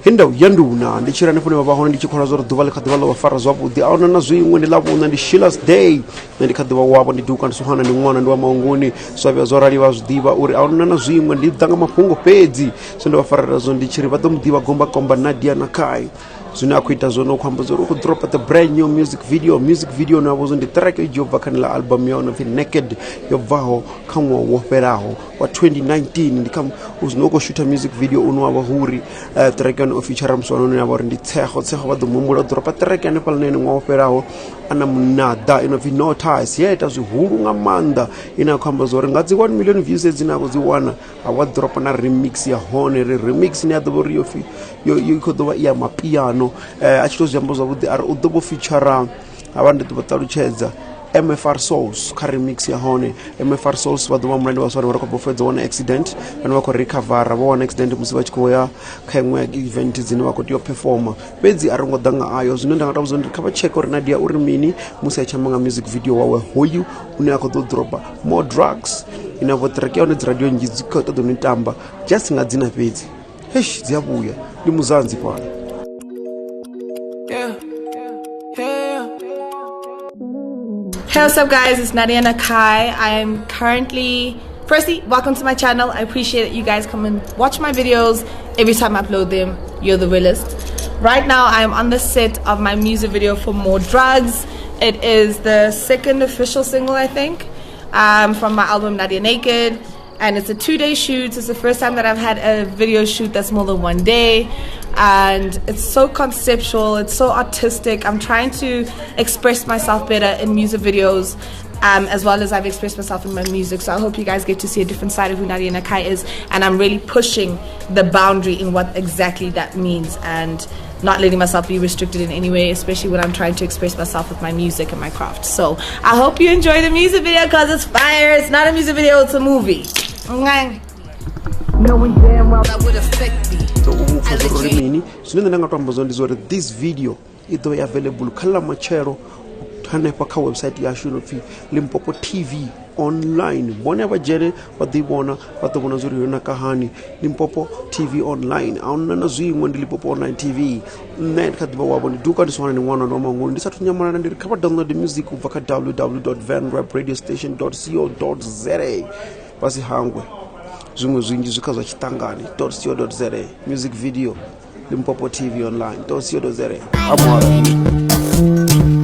Hindau ya nduna ndi tshi ri hanefho hune vha vha hone ndi tshi kholwa zwa uri ḓuvha ḽi kha ḓivha ḽo vha fara zwavhuḓi a huna na zwiṅwe ndi ḽavhuṋa ndi Sheila's day nṋe ndi kha ḓivha wavho ndi duka ndi suhana ndi ṅwana ndi wa maunguni zwa vhuya zwo rali vha zwi ḓivha uri a huna na zwiṅwe ndi ḓa nga mafhungo fhedzi zwe ndo vha farela zwo ndi tshi ri vha ḓo mu ḓivha gomba komba Nadia Nakai zwine a khou ita zwone u khou amba uri u khou dropa the brand new music video. Music video na vho ndi track yo dzhia ubva kha ḽa album ya no pfi Naked yo bvaho kha ṅwaha wo fhelaho wa 2019. Ndi kha zwino u khou shutha music video une wavha huri track yone o feature muswa une yavha uri ndi Tshego. Tshego vha ḓo muhumbula u dropa track hanefhaḽa na ene ṅwaha wo fhelaho ana munada ino pfi No Ties ye ita zwihulu nga maanḓa ine a khou amba zwa uri nga dzi 1 million views dzine a khou dzi wana a wa dropa na remix ya hone ri remix ine ya ḓo vha uri yo yo yo khou ḓo vha i ya mapiano. A tshi to zwi amba zwavhuḓi ari u ḓo vho feature havha ndi ḓo vha ṱalutshedza MFR Souls kha remix ya hone. MFR Souls vha ḓo vha mulandu vhaswa vhane vha khou fhedza wana accident, vhane vha khou recover vho wana accident musi vha tshi khou ya kha iṅwe ya event dzine vha khou tea u performa, fhedzi a ro ngo ḓa nga ayo. Zwine nda nga tou vhudza ndi kha vha tsheke uri Nadia uri mini musi a tshi amba nga music video wawe hoyu une a khou ḓo dropa More Drugs ine vho track ya hone dzi radio nnzhi dzi khou ṱoḓa u ni tamba just nga dzina fhedzi. Heish, dzi a vhuya ndi muzanzi fhano. Yeah. Hey, what's up, guys? It's Nadia Nakai. I'm currently. Firstly, welcome to my channel. I appreciate that you guys come and watch my videos every time I upload them. You're the realest. Right now, I'm on the set of my music video for More Drugs. It is the second official single, I think, from my album Nadia Naked. And it's a 2-day shoot. It's the first time that I've had a video shoot that's more than one day. And it's so conceptual, it's so artistic. I'm trying to express myself better in music videos as well as I've expressed myself in my music. So I hope you guys get to see a different side of who Nadia Nakai is. And I'm really pushing the boundary in what exactly that means and not letting myself be restricted in any way, especially when I'm trying to express myself with my music and my craft. So I hope you enjoy the music video because it's fire. It's not a music video, it's a movie. Okay. Knowing damn well that would affect me. So u pfa zwo uri mini zwine nṋe nda nga to amba zwone ndi zwa uri this video i ḓo vha available kha ḽa matshelo hanefha kha website yashu ino pfhi Limpopo TV Online. Vhone vha dzhene vha ḓi vhona vha ḓo vhona zwa uri yo naka hani. Limpopo TV Online a huna na zwiṅwe ndi Limpopo Online TV. Nṋe ndi kha ḓivha wavho ndi duka ndi swana ndi ṅwana ndi wa mangoni ndi sathu nyamalala ndi ri kha vha download music u bva kha www vanrap radio station co za vha si hangwe zwiṅwe zwinzhi zwi kha zwa tshiṱangani co za music video Limpopo TV Online co za amuhala.